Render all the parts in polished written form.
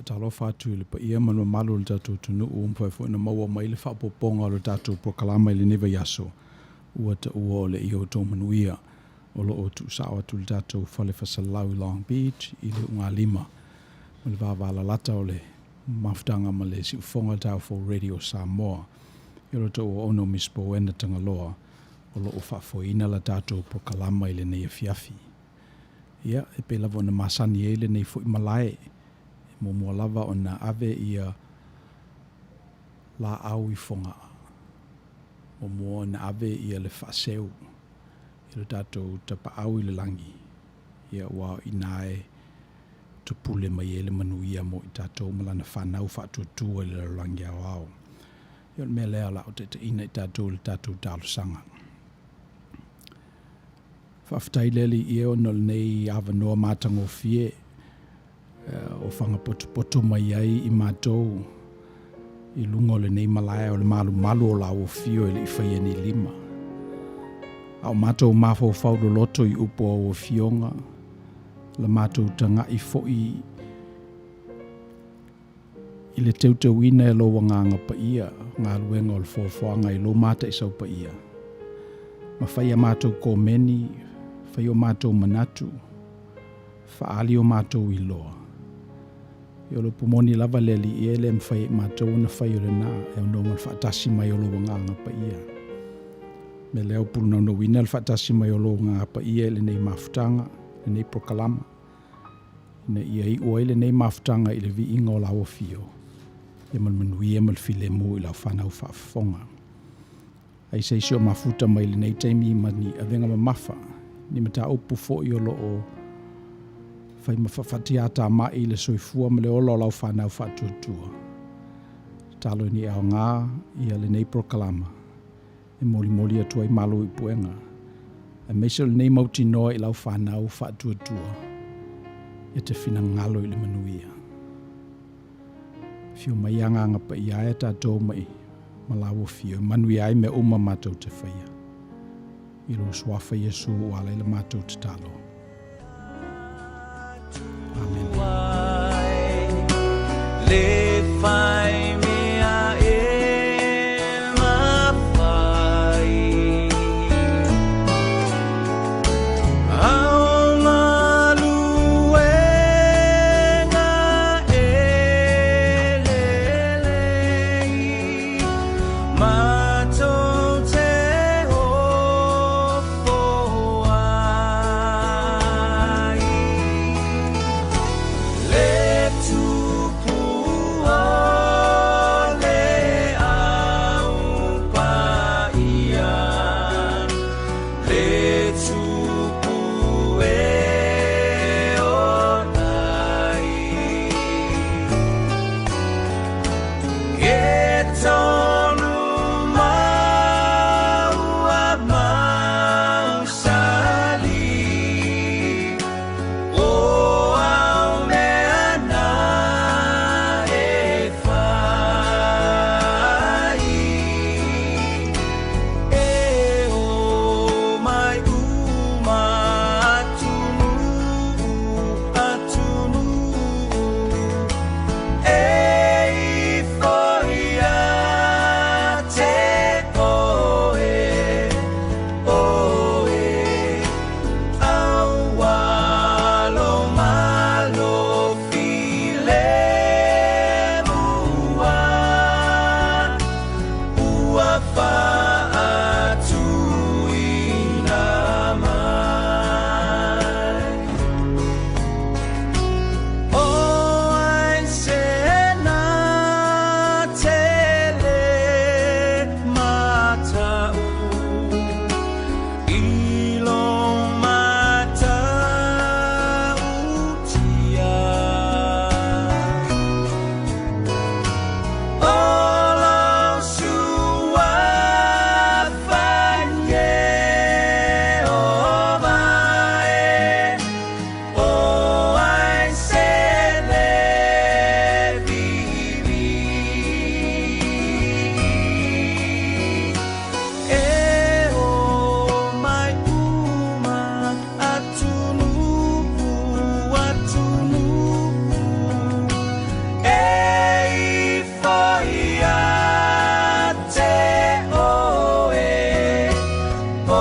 Faatalofa atu i le paia ma le mamalu o le tatou atunuu ua mafai foi ona maua mai le faaopoopoga o le tatou polokalama i lenei vaiaso ua taua o le Ia Outou Manuia o lo o tuusao atu i le tatou fale faasalalau i Long Beach i le ulugalima ma le vavalalata o le mafutaga ma le siufofoga o le Taofou Radio Samoa. I lo outou auauna o Miss Boena Tagaloa o lo o faafoeina la tatou polokalama i lenei afiafi. Ia, e pei lava ona masani ai lenei foi malae, e muamua lava ona ave ia laau i Fogaa, muamua ona ave ia le faaseu i lo tatou Tapaau i le lagi, ia aua o i ina e tupule mai ai le manuia mo i tatou ma lana fanau faatuatua i le lalolagi aoao. Ia o le mea lea o le a ou taitaiina i tatou i le tatou talosaga. Faafetai le Alii e ona o lenei avanoa matagofie o fagapotopoto mai ai i matou i luga o lenei malae o le malumalu o lau afio e le i faia ni lima. A o matou mafaufau loloto i upu o au afioga, la matou taga'i foi i le teuteuina e lou Agaga Paia galuega o le foafoaga i lou mataisau paia, ma fai a matou komeni, fai o matou manatu, faaali o matou iloa. Ia o le upu moni lava le Alii e le mafai e matou ona fai o lena, e aunoa ma le faatasi mai o lou Agaga Paia. Mea lea ua pulunaunauina le faatasi mai o lou Agaga Paia i lenei mafutaga, lenei polokalama, ina ia iu ai lenei mafutaga i le viiga o lau afio, ia ma le manuia ma le filemu i lau fanau faafofoga. Aisa isi o mafuta mai lenei taimi ma ni avega mamafa, ni mataupu foi o lo o fai ma faafatiatamai i le soifua ma le ola o lau fanau faatuatua. Tatalo ina ia aoga ia lenei polokalama e molimoli atu ai malo i puega, aemaise o lenei mautinoa i lau fanau faatuatua e te finagalo i le manuia. Afio mai Agaga Paia e tatou mai ma lau afio e manuia ai mea uma matou te faia. I lou suafa Iesu ua ala ai la matou tatalo. Amene. Le fai mea e mafai. Ao maluega e lelei, matou te ofo ai. Le tupu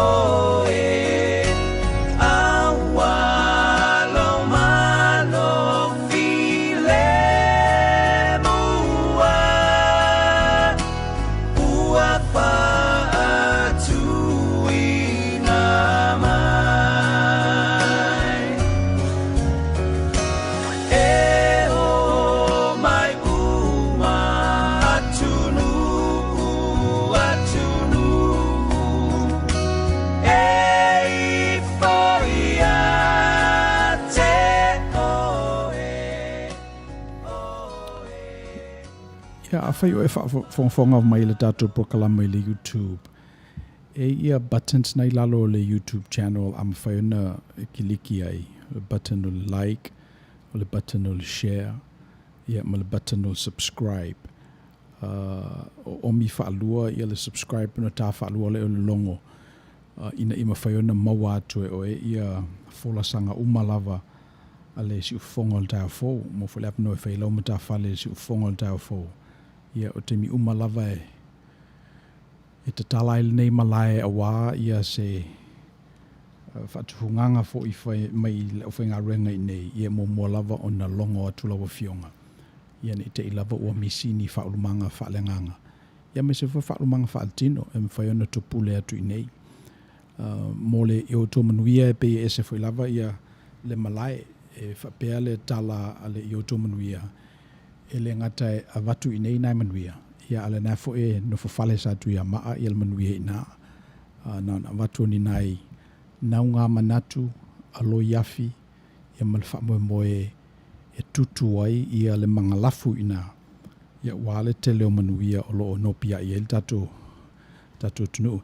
oe Auā lou malo filemu Ua faatuina mai E omai uma atunuu atunuu E ifo ia te oe Ia, afai o e faafogafoga mai i le tatou polokalame i le YouTube, e i ia buttons na i lalo o le YouTube channel a mafai ona e kiliki ai, o le button o le like, o le button o le share, ia ma le button o le subscribe. O omi faalua ia le subscribe ona ta faalua lea o le logo ina ia mafai ona maua atu e oe ia folasaga uma lava a le siufofoga o le taeao fou. Mo foi le avanoa e fai ai lau matafale i le siufofoga o le taeao fou. Ia, o taimi uma lava e e tatala ai lenei malae auā ia se faatufugaga foi fai mai i le aufaigaluega i inei, ia e muamua lava ona logo atu lau Afioga, ia ne i te i lava ua misi ni faaulumaga faaleagaga, ia aemaise foi faaulumaga faaletino e mafai ona topule atu i inei. Mo le i outou manuia e pei e ese foi lava ia le malae e faapea le tala a le i outou manuia e le gata e avatu i inei nai manuia, ia a o lena foi e nofo fale Satuiamaa ia le manuia i ina. Na ona avatu o ni nai nauga manatu a loiafi ia ma le faamoemoe e tutu ai ia le magalafu i ina, ia aua le tele o manuia o lo o nopiai ai le tatou tatou atunuu.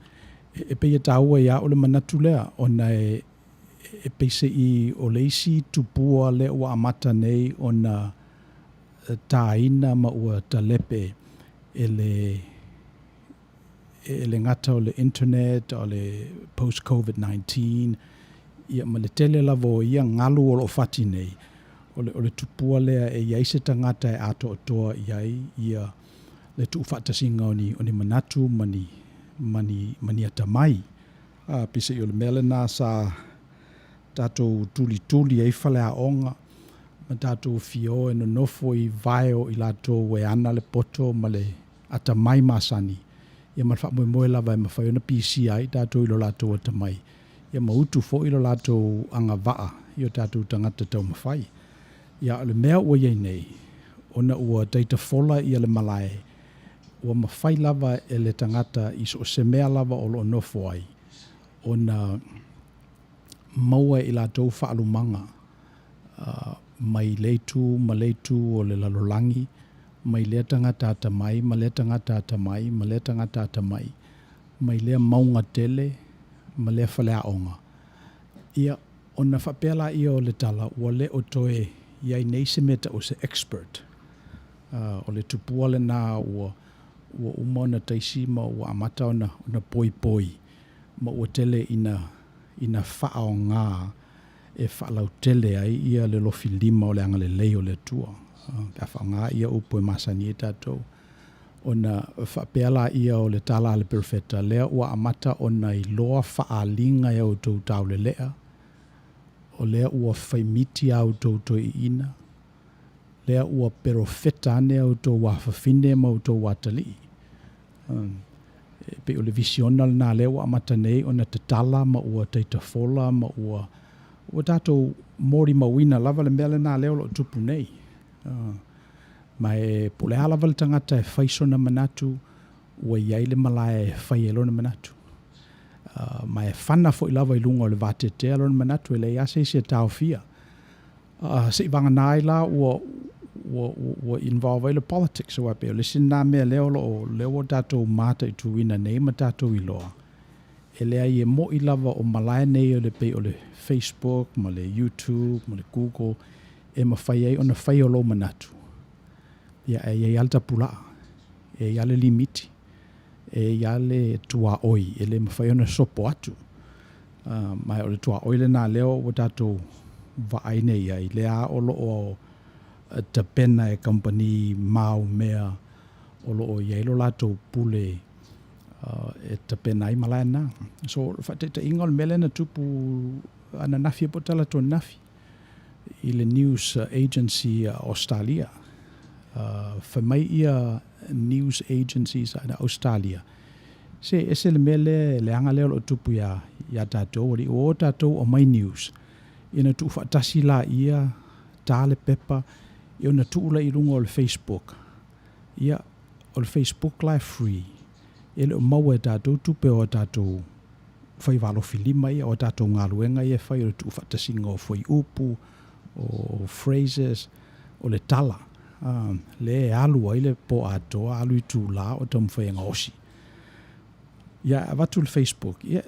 E pei e taua ia au le manatu lea, ona e e peiseai o le isi tupua lea ua amata nei ona taina ma ua talepe e le e le gata o le internet, o le post covid 19, ia ma le tele lava o ia galu o lo o fati nei, o le o le tupua lea e i ai se tagata e atoatoa i ai ia le tuufaatasiga o ni o ni manatu ma ni ma ni ma ni atamai. A, peiseai o le mea lena sa tatou tulituli ai faleaoga ma tatou fio e nonofo i vae o i latou e ana le poto ma le atamai masani, ia ma le faamoemoe lava e mafai ona pisia ai tatou i lo latou atamai, ia ma utu foi lo latou agavaa i o tatou tagata taumafai. Ia, o le mea ua i ai nei, ona ua taitafola ia le malae, ua mafai lava e le tagata i so o se mea lava o lo o nofo ai, ona maua e i latou faalumaga mai lea itu ma lea itu o le lalolagi, mai lea tagata atamai ma lea tagata atamai ma lea tagata atamai, mai lea mauga tele ma lea faleaoga. Ia, ona faapea laia o le tala, ua le o toe i ai nei se mea e tau o se expert. O le tupua lena ua ua uma ona taisi ma ua amata ona ona poipoi ma ua tele ina ina faaaoga e faalautele ai ia le lofi lima o le agalelei o le Atua, pe a faaaoga ia upu e masani ai tatou. Ona faapea laia o le tala a le perofeta, lea ua amata ona iloa faaaliga e a outou taulelea, o lea ua faimiti a outou toeaiina, lea ua perofeta ane a outou afafine ma outou atalii. E pei o le visiona lena lea ua amata nei ona tatala ma ua taitafola ma ua ua tatou molimauina lava le mea lena lea o lo o tupu nei. Ma e po o le a lava le tagata e fai sona manatu, ua i ai le malae e fai ai lona manatu. Ma e fana foi lava i luga o le vateatea lona manatu, e leai lava se isi e taofia. Seivagana ai la ua ua ua involve ai le politics, aua e pei o le isi lena mea lea o lo o lea ua tatou mataituina nei ma tatou iloa, e leai e mo'i lava o malae nei o le pei o le Facebook ma le YouTube ma le Google e mafai ai ona fai o lou manatu, ia ae i ai lava le tapulaa, e i ai lava le limiti, e i ai lava le tuaoi e le mafai ona sopo atu. Ma o le tuaoi lena lea ua tatou vaai nei i ai, lea o lo o tapena e kamupani maumea o lo o i ai lo latou pule. E tapena ai malae na. So, o le faataitaiga o le mea lea na tupu ananafi po o talaatu ananafi i le news agency a Australia. Fai mai ia news agencies a Australia, se ese le mea lea leaga lea o lo o tupu iā iā tatou, alii ua o tatou aumai news, ia ona tuufaatasi laia, ta le pepa, ia ona tuu lea i luga o le Facebook. Ia, o le Facebook la e free, e le o maua e tatou tupe o a tatou faiva alofilima ia, o a tatou galuega ia e fai o le tuufaatasiga o fuaiupu, o phrases, o le tala, lea e alu ai le po atoa, alu itulā o taumafai e gaosi. Ia, e avatu i le Facebook, ia,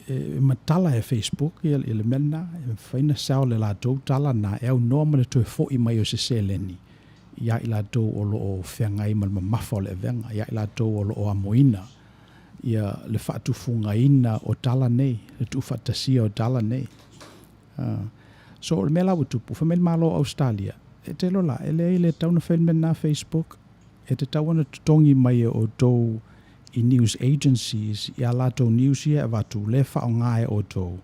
e matala e Facebook ia le mea lena, e mafai ona sell e latou tala na e aunoa ma le toe foi mai o se seleni iā i latou o lo o feagai ma le mamafa o le avega, iā i latou o lo o amoina ia le faatufugaina o tala nei, le tuufaatasia o tala nei. So o le mea la ua tupu, fai mai le Malo o Ausetalia, e te iloa la, e leai e le tatau ona fai le mea lena Facebook, e tatau ona totogi mai e outou i news agencies i a latou news ia e avatu, lea e faaaoga e outou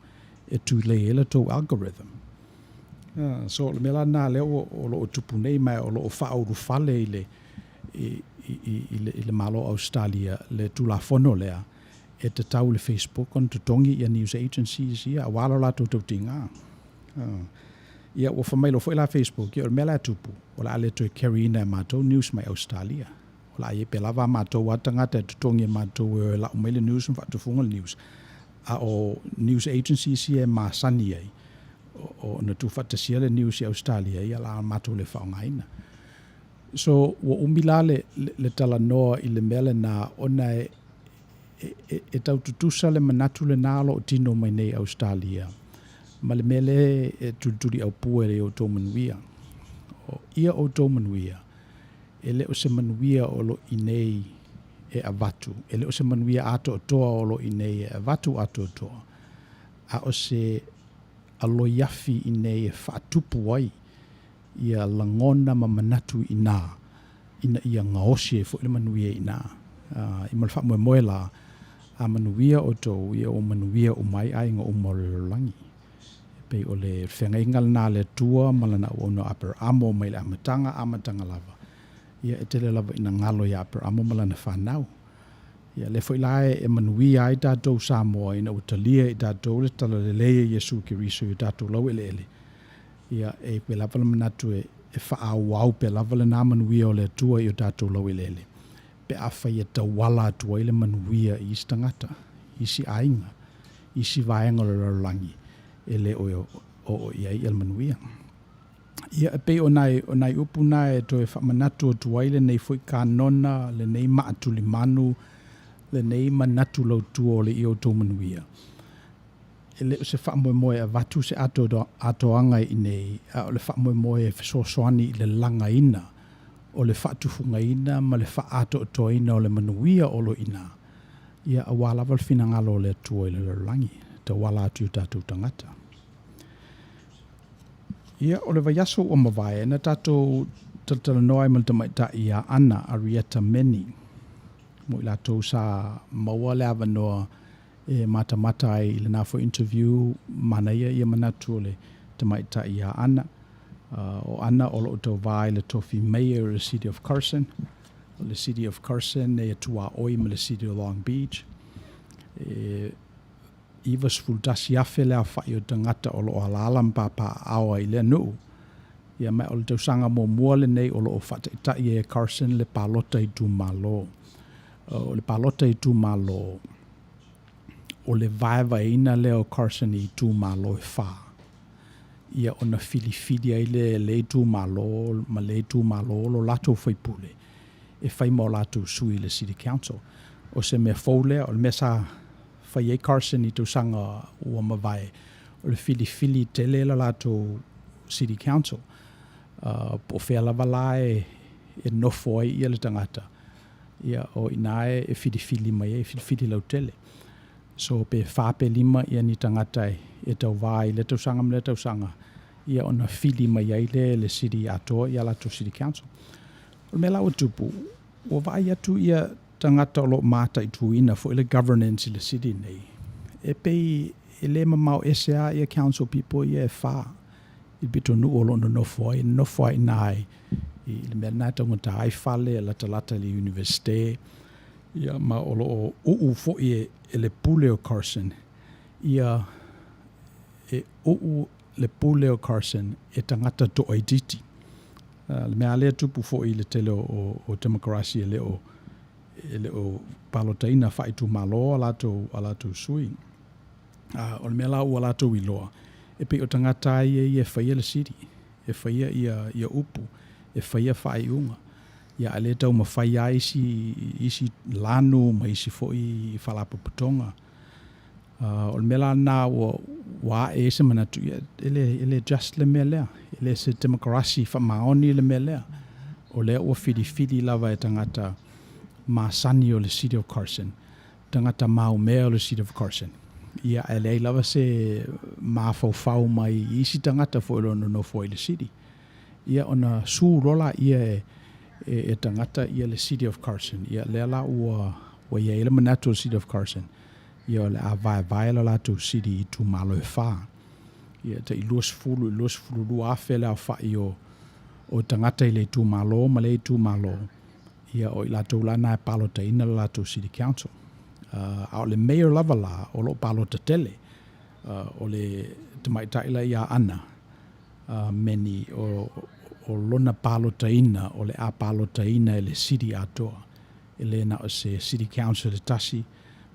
e tulei ai la outou algorithm. So o le mea la lena lea o lo o tupu nei ma o lo o faaulufale i le i, i, i, le, i le Malo o Ausetalia le Tulafono lea e tatau i le Facebook ona totogi ia news agencies ia aua lo latou tautiga. Ia ua fai mai loa foi la Facebook, ia o le mea la e tupu, o le a le toe carry ina e matou news mai Ausetalia. O le a i ai pea lava a matou lava tagata e totogi e matou e o e lau mai le news ma faatufuga le news. A o news agencies ia e masani ai ona tuufaatasia le news i Ausetalia, ia o le a matou le faaaogaina. So, ua umi la le, le talanoa i le mea lena, ona e, e, e tau tutusa le manatu lena o lo o tino mai nei i Ausetalia, ma le mea lea e tulituliaupua e le outou manuia. O ia outou manuia, e le o se manuia o lo i nei e avatu, e le o se manuia atoatoa o lo i nei e avatu atoatoa, a o se aloiafi i nei e faatupu ai ia lagona ma manatu i ina, ina ia gaosi ai foi le manuia i ina. I ma le faamoemoe la, a manuia outou, ia ua manuia uma ai aiga uma o le lalolagi. E pei o le feagaiga lena a le Atua ma Lana auauna o Aperamo mai le amataga, amataga lava. Ia e tele lava ina galo ia Aperamo ma lana fanau. Ia lea foi la e manuia ai tatou Samoa ina ua talia e i tatou le talalelei e Iesu Keriso i o tatou laueleele. Ia, e i pea lava le manatu e, e faaauau pea lava lena manuia o le Atua i o tatou laueleele, pe afai e tauala atu ai le manuia i isi tagata, isi aiga, isi vaega o le lalolagi e le o oo i ai le manuia. Ia, e pei o nai, o nai upu na e toe faamanatu atu ai lenei foi kanona, lenei maatulimanu, lenei manatu lautua o le i outou manuia. E le o se faamoemoe e avatu se atoaga i inei, a o le faamoemoe e fesoasoani i le lagaina o le faatufugaina ma le faaatoatoaina o le manuia o lo o i ina, ia aua lava le finagalo o le Atua i le lalolagi, e tauala atu i o tatou tagata. Ia, o le vaiaso ua mavae, na tatou talatalanoa ai ma le tamaitai ia Ana Arieta Meni, mo i latou sa maua le avanoa e matamata ai i lena foi interview, manaia ia manatu o le tamaitai ia Ana. O Ana o lo o tauva i le tofi Mayor o le City of Carson. O le City of Carson e tuaoi ma le City of Long Beach. E 91,000 le aofai o tagata o lo o alaala ma papaaao ai i lea nuu. Ia ma o le tausaga muamua lenei o lo o faataitai ai e Carson le palota itumalo. O le palota itumalo, o le vaevaeina lea o Carson i itumalo e fa, ia ona filifili ai lea e le itumalo ma le itumalo lo latou faipule e fai ma o latou sui i le City Council. O se mea fou lea, o le mea sa fai ai Carson i tausaga ua mavae, o le filifili tele la latou City Council. Po o fea lava la e nofo ai ia le tagata, ia o ina e filifili mai ai, filifili lautele. So pe fa pe lima ia ni tagata e tauva i lea tausaga ma lea tausaga, ia ona fili mai ai lea e le city atoa ia latou City Council. O le mea la ua tupu, ua vaai atu ia tagata o lo o mataituina foi le governance i le city nei, e pei e le mamao ese lava ia council people ia e fa i le pitonuu o lo o nonofo ai, e nonofo lava i ina i le mea lena e taugata ai fale, e latalata i le Universite, ia ma o lo o uu foi e le pule o Carson ia e uu le pule o Carson e tagata toaitiiti. Le mea lava lea e tupu foi i le tele o temokarasi e le o e le o palotaina faaitumalo a latou a latou sui. A o le mea la ua latou iloa, e pei o tagata lava ia ia e faia le city, e faia ia ia upu, e faia faaiuga. Ia ae le taumafai lava isi isi lanu ma isi foi faalapotopotoga. O le mea la lena ua ua ae ai se manatu, ia e le e le just le mea lea, e le se temokarasi faamaoni le mea lea. O lea ua filifili lava e tagata masani o le City of Carson, tagata maumea o le City of Carson, ia ae leai lava se mafaufau mai i isi tagata foi o lo o nonofo ai i le city. Ia ona su loa laia e e tagata ia le City of Carson, ia lea la ua ua i ai le manatu o le City of Carson, ia o le a vaevae le latou city i itumalo e fa. Ia tai 20 i le 22,000 le aofai o o tagata i le itumalo ma lea itumalo, ia o i latou la na e palotaina le latou City Council. A o le Mayor lava la o lo o palota tele, o le tamaitai la ia Ana Meni, o o lona palotaina o le a palotaina e le city atoa. E le na o se City Council e tasi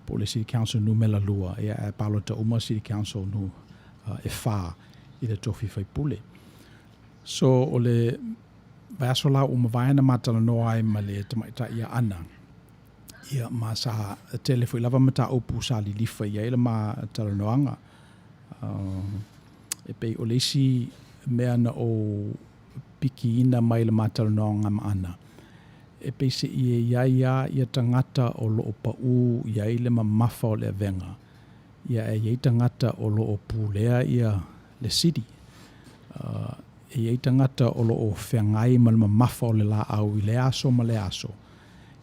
po o le City Council numera lua, ia ae palota uma City Council nu e fa i le tofi faipule. So o le vaiaso la ua mavae na ma talanoa ai ma le tamaitai ia Ana, ia ma sa tele foi lava mataupu sa lilifa i ai le ma talanoaga. E pei o le isi mea na ou pikiina mai le ma talanoaga ma Ana, e pei seia i ai lava ia tagata o lo o pau i ai le mamafa o le avega, ia e i ai tagata o lo o pulea ia le city. E i ai tagata o lo o feagai ma le mamafa o le laau i lea aso ma lea aso,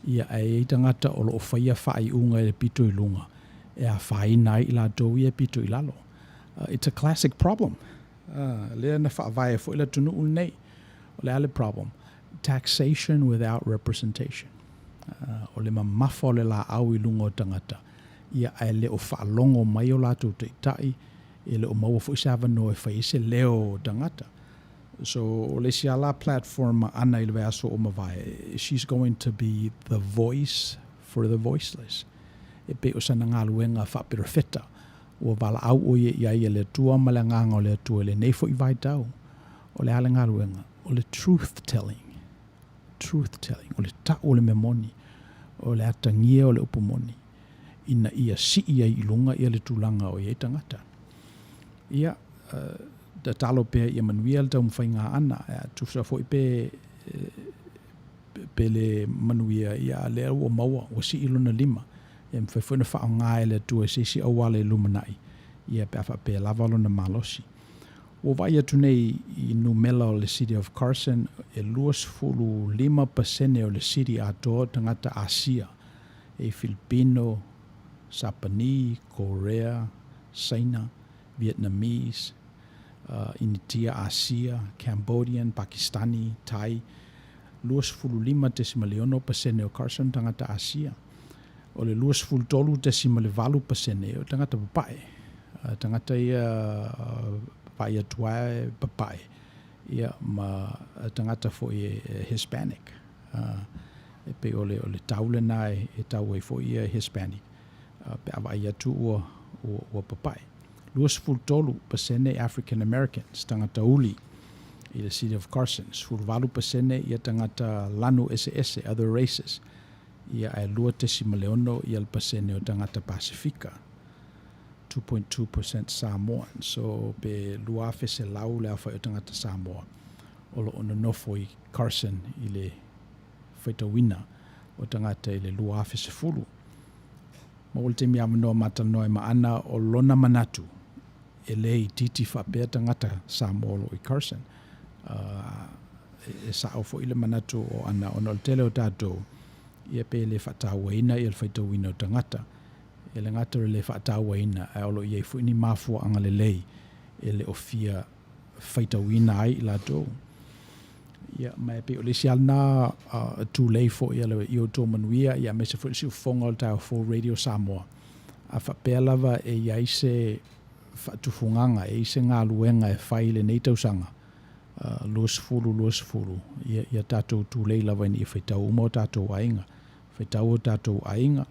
ia ae i ai tagata o lo o faia faaiuga i le pito i luga e afaina ai i latou ia e pito i lalo. It's a classic problem. Lea na faavae ai foi le atunuu lenei. O le a le problem? Taxation without representation. O le mamafa o le laau i luga o tagata, ia ae le o faalogo mai o latou taitai, e le o maua foi se avanoa e fai ai se leo o tagata. So, o le isi lava la platform a Ana i le vaiaso ua mavae, she's going to be the voice for the voiceless. E pei o sana galuega faaperofeta, ua valaau ʻo ia iā ia le Atua ma le Agaga o le Atua i lenei foi vaitau. O le a le galuega? O le truth telling. Truth telling. O le taʻu o le mea moni. O le atagia o le upu moni. Ina ia sii ai i luga ia le tulaga o i ai tagata. Ia, tatalo pea ia manuia le taumafaiga ʻana. Tusa foi pe pe le manuia, ia a lea ua maua, ua sii lona lima. E mafai foi ona faaaoga e le Atua i se isi auala i lumanai, ia pe a faapea lava lona malosi. Ua vaai atu nei i numela o le City of Carson, e 25% o le city atoa o tagata Asia, e Filipino, Sapani, Korea, Saina, Vietnamese, Initia, Asia, Cambodian, Pakistani, Thai, 25.6% o Carson tagata Asia. O le 23.8% o tagata papae. Tagata ia vaai atu lava e papae, ia ma tagata foi e Hispanic. E pei o le tau lena e tau ai foi ia Hispanic pe a vaai atu ua ua papae. 23% African Americans, tagata uli i le City of Carson, 18% ia tagata lanu eseese, other races, ia ae 2.6 ia le pasene o tagata Pasifika, 2.2% Samoan. So pe 2,100 le aofai o tagata Samoa o lo o nonofo i Carson i le faitauina o tagata i le 2010. Maua le taimi avanoa ma talanoa ai ma Ana o lona manatu e le itiiti faapea tagata Samoa o lo o i Carson. E sao foi le manatu o Ana ona o le tele o tatou Ia pe le faatauaina ia le faitauina o tagata. E le gata o le le faatauaina, ae o lo o i ai foi ni mafuaaga lelei e le o fia faitauina ai i latou. Ia, ma e pei o le isi lava lena tulei foi a le i outou manuia, ia aemaise foi le siufofoga o le Taeao Fou Radio Samoa. A faapea lava e i ai se faatufugaga, e i ai se galuega e fai i lenei tausaga, 2020, ia, ia tatou tulei lava ina ia faitau uma o tatou aiga. Faitau o tatou aiga,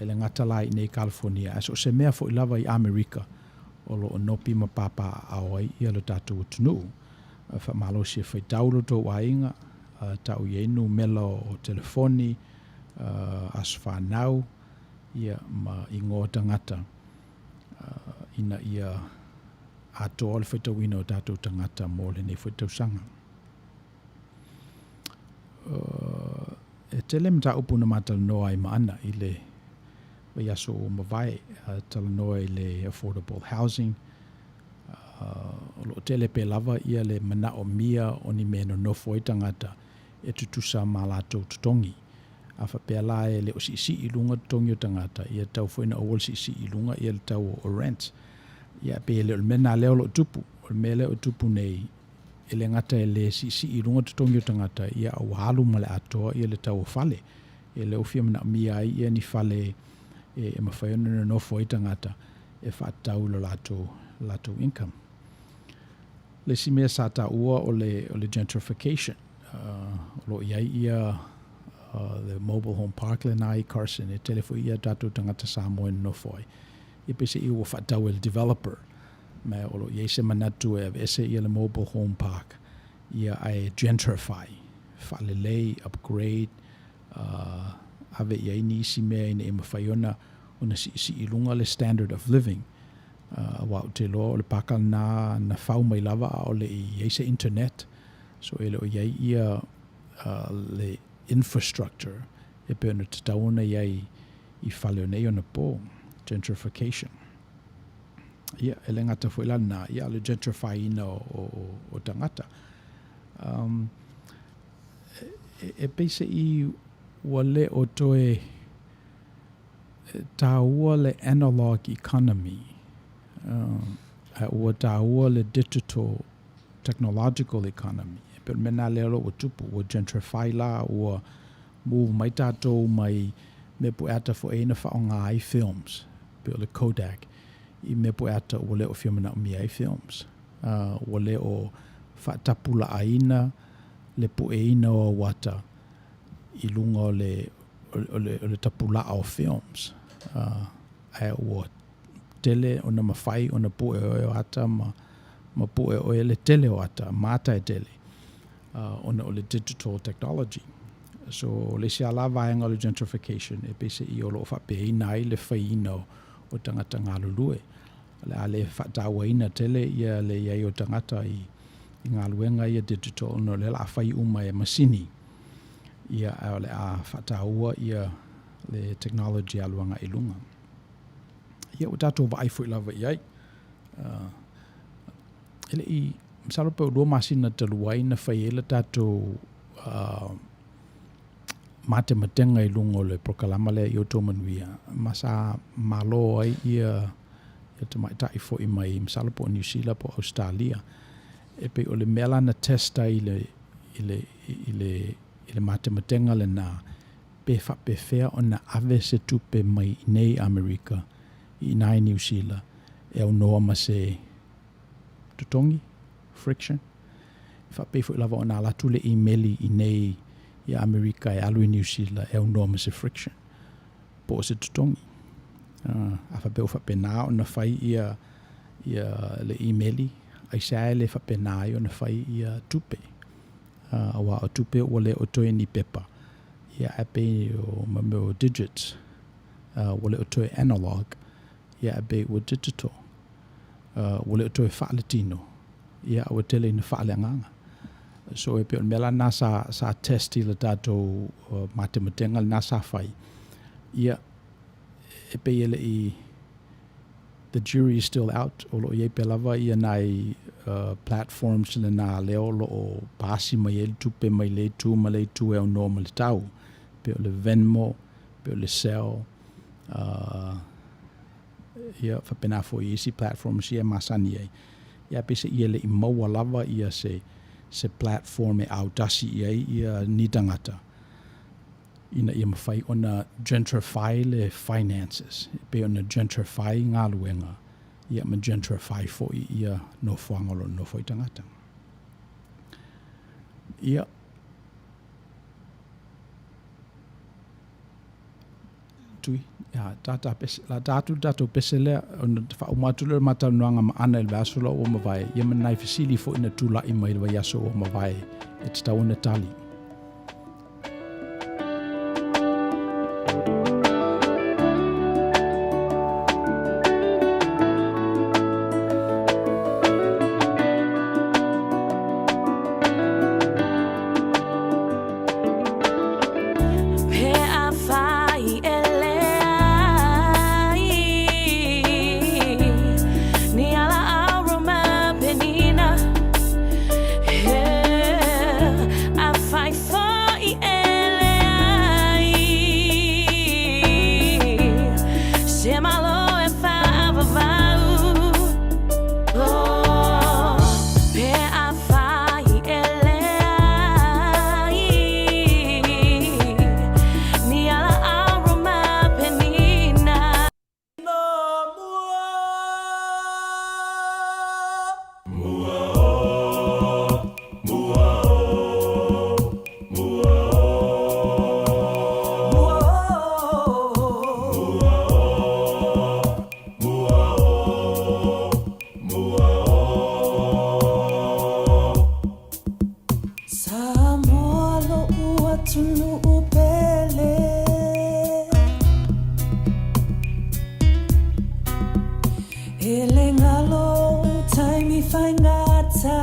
e le gata la i inei i Kalifonia, ae so o se mea foi lava i Amerika o lo o nopi ma papaaao ai ia lo tatou atunuu. Faamalosi e faitau lo tou aiga, tau i ai numela o telefoni, aso fanau, ia, ma igoa tagata, ina ia atoa le faitauina o tatou tagata mo lenei foi tausaga. E tele mataupu na ma talanoa ai ma Ana i le vaiaso ua mavae, talanoa i le affordable housing. O lo o tele pea lava ia le manaomia o ni mea e nonofo ai tagata e tutusa ma latou totogi. A faapea la e le o siisii i luga totogi o tagata, ia tatau foi ona aua le siisii i luga ia le tau o rent. Ia e pei e le o le mea lena lea o lo o tupu. O le mea lea o tupu nei, e le gata e le siisii i luga totogi o tagata, ia a ua alu ma le atoa ia le tau o fale. E le o fia manaomia ai ia ni fale e mafai ona nonofo ai tagata e faatatau i lo latou, latou income. Le isi mea sa taua o le, o le gentrification. O lo o i ai ia the mobile home park lena i Carson, e tele foi ia tatou tagata Samoa e nonofo ai. Ia peiseai ua faatau e le developer, ma o lo o i ai se manatu e aveese ia le mobile home park, ia ae gentrify, faalelei, upgrade, ave i ai nisi mea ina ia mafai ona ona siisii i luga le standard of living. Aua ou te iloa o le paka lena na fau mai lava a o le i i ai se internet. So e le o i ai ia le infrastructure e pei ona tatau ona i ai i fale o nei ona po, gentrification. Ia, e le gata foi la lena, ia le gentrify-ina o, o, o tagata. E peiseai ua le o toe tāua le analog economy, a ua tāua le digital technological economy. E pei o le mea lena lea ua tupu, ua gentrify la, ua move mai tātou mai mea pueata foi na faaaoga ai films, pei o le Kodak, i mea pueata ua le o fia manaomia ai films. Ua le o faatapulaaina le pueina o auata i luga o le, o le, o le tapulaa o films. Ae ua tele ona mafai ona pue oe o ata ma, ma pue oe le tele o ata, ma ata e tele, ona o le digital technology. So, o le isi lava vaega o le gentrification e peiseai o lo o faapeaina ai le faiina o, o tagata galulue. O le a le faatauaina tele ia le i ai o tagata i, i galuega ia digital ona o lea o le a fai uma e masini. Ia, ae o le a faataua ia le technology alu agai i luga. Ia, ua tatou vaai foi lava i ai. E le i, masalo pe ua 2 masina talu ai na fai ai le tatou matematega i luga o le polokalama lea i outou manuia, ma sa malo ai ia ia tamaitai foi mai masalo po o Niu Sila po o Ausetalia. E pei o le mea la na test ai i le, i le, i le, i le matematega lena, pe faapefea ona ave se tupe mai i nei Amerika i ina i Niu Sila e aunoa ma se totogi, friction. E faapei foi lava ona alu atu le imeli i nei i Amerika e alu i Niu Sila e aunoa ma se friction po o se totogi. A faapea ua faapena ona fai ia, ia le imeli, aisea e le faapena ai ona fai ia tupe. Aua o tupe ua le o toe ni pepa, ia ae pei o ma mea o digits, ua le o toe analog, ia ae pei ua digital. Ua le o toe faaletino, ia ae ua tele ina faaleagaga. So e pei o le mea la lena sa, sa test i le tatou matematega lena sa fai, ia e pei e le i the jury is still out, o lo o i ai pea lava ia nai platforms lena lea o lo o pasi mai ai le tupe mai le itu ma le itu e aunoa ma le tau. Pe o le Venmo, pe o le Zelle, ia faapena foi i isi platforms ia e masani ai. Ia peiseai e le i maua lava ia se se platform e autasi i ai ia ni tagata ina ia mafai ona gentrify le finances, e pei ona gentrify galuega, ia ma gentrify foi ia nofoaga o lo o nonofo ai tagata. Ia. Tui, ia, tata pese, la ta atu le tatou pese lea, ona faauma atu lea o le ma talanoaga ma Ana i le vaiaso la ua mavae, ia ma nai fesili foi na tulai mai i le vaiaso ua mavae e tatau ona tali. Pe afai e leai ni ala aroma penina, he afai foi e leai se malo e faavavau. Oh, pe afai e leai ni ala aroma penina. Samoa lo'u atunuu pele E le galo ou taimi faigata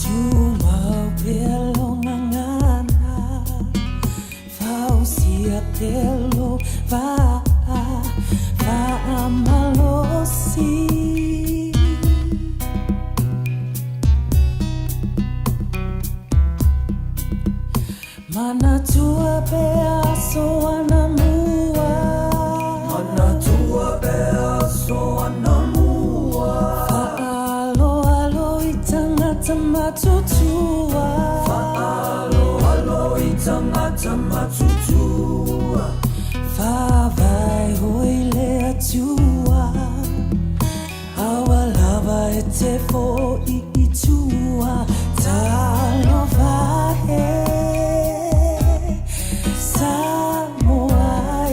Tumau pea lou gagana Fausia pea lou vaa Faamalosi. Manatua pea aso anamua. Manatua pea aso anamua. Fa'aaloalo i tagata matutua. Fa'aaloalo i tagata matutua. Faavae hoi le Atua. Aua lava e te fo'i i tua. Talofa e Samoa e.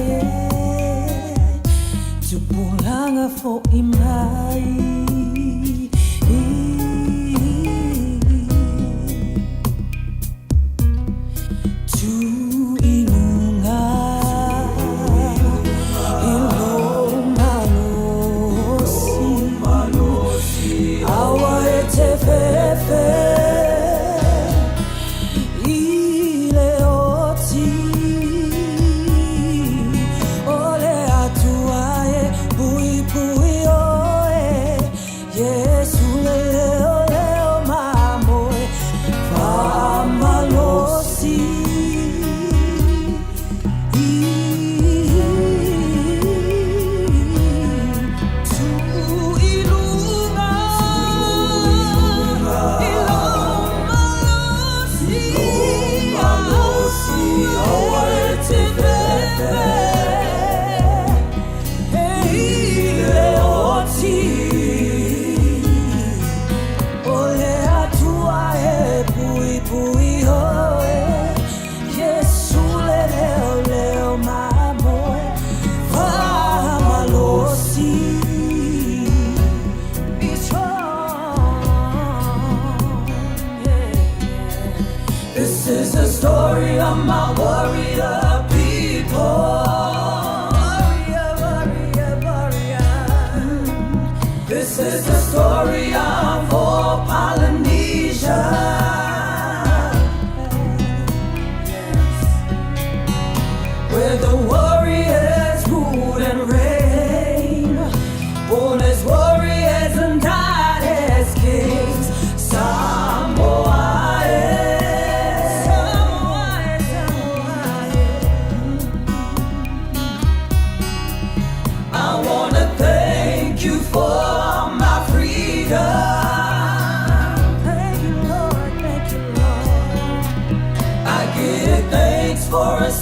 Tupulaga fo'i mai. Tu i luga i lou malosi. Aua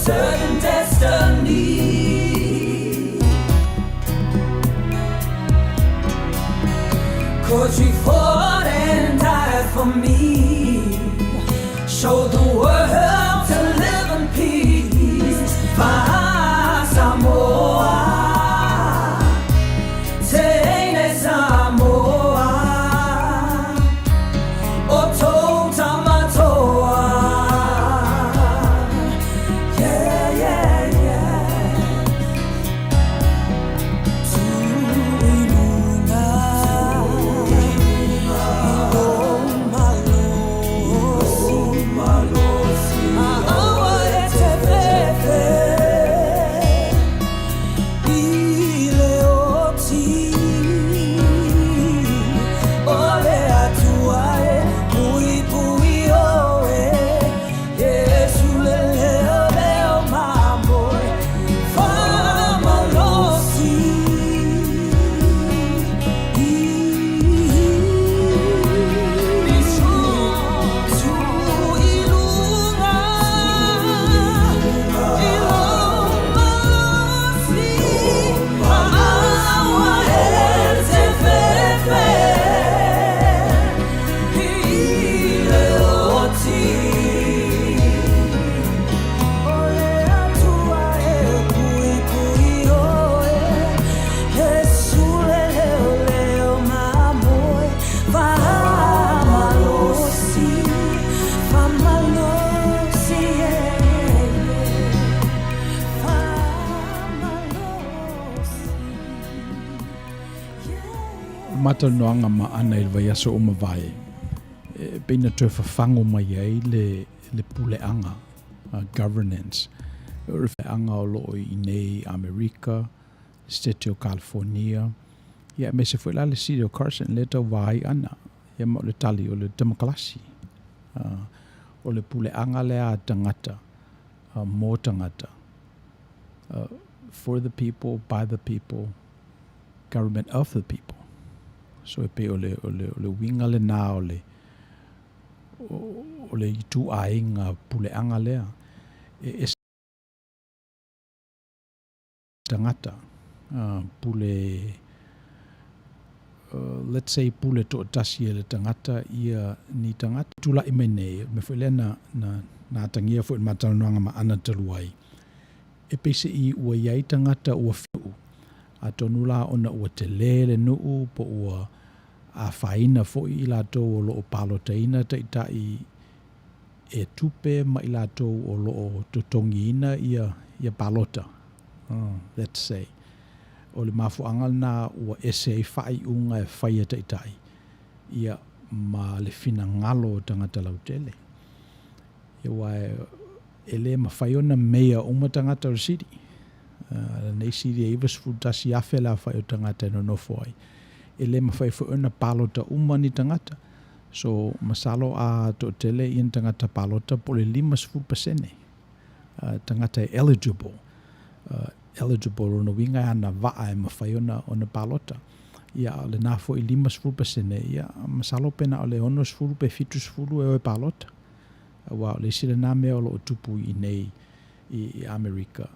Certain destiny. Cause you fought and died for me. Showed the world to live in peace. Samoa, Teine Samoa, O Tamatoa. Yeah, yeah, yeah. Tuinuga, Malosi, Maawa e te fefe, i le oti, o le atua e pui pui oe, Yesu le leo leo mamoe, Famalosi. Matalanoaga maana i le vaiaso ua mavae, e pei na toe fafago mai ai le, le puleaga, governance, o le feaga o loo i inei Amerika, le Setete o California, ia aemaise foi la le City o Carson lea e tau vaai ana, ia ma o le tali o le temokalasi. O le puleaga lea a tagata, mo tagata, for the people, by the people, government of the people. So e pei o le, o le, o le uiga lenā o le, o le ituaiga puleaga lea. E ese tagata, pule, let's say pule toatasi e le tagata ia ni tagata. Tulai mai nei, o le mea foi lea na, na, na atagia foi i le matalanoaga ma Ana talu ai, E peiseʻi ua i ai tagata ua fiu, atonu la ona ua telē le nuu po ua afaina foi i latou o lo o palotaina taitai e tupe ma i latou o lo o totogiina ia ia palota, let's say. O le mafuaaga lena ua ese ai faaiuga e fai e taitai ia ma le finagalo o tagata lautele. Ia aua e le mafai ona meia uma tagata o le city. Lenei city e 91,000 le aofai o tagata e nonofo ai. E le mafai foi ona palota uma ni tagata. So, masalo a toatele ia ni tagata palota po o le 50% tagata e eligible. Eligible lona uiga e agavaa e mafai ona ona palota. Ia a o lena foi 50% ia masalo pe na o le 60 pe 70 e o e palota. Aua o le isi lena mea o lo o tupu i inei i Amerika,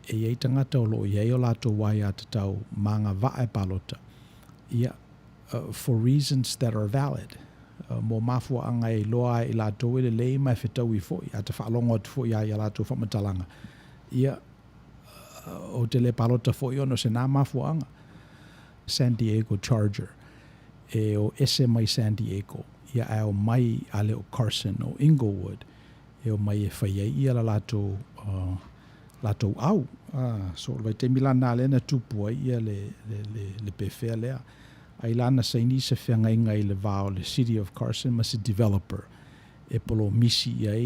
e i ai tagata o lo o i ai o latou aiatatau ma agavaa e palota, ia, for reasons that are valid, mo mafuaaga e iloa ai i latou e lelei ma e fetaui foi, a ta faalogo atu foi lava i a latou faamatalaga, ia, ou te le palota foi ona o se na mafuaaga. San Diego Charger, e o ese mai San Diego, ia ae o mai a le o Carson o Inglewood, e o mai e fai ai ia la latou, latou au. So o le vaitaimi la na lea na tupu ai ia le, le, le, le pefea lea. Ai la na saini se feagaiga i le va o le City of Carson ma se developer e polomisi i ai.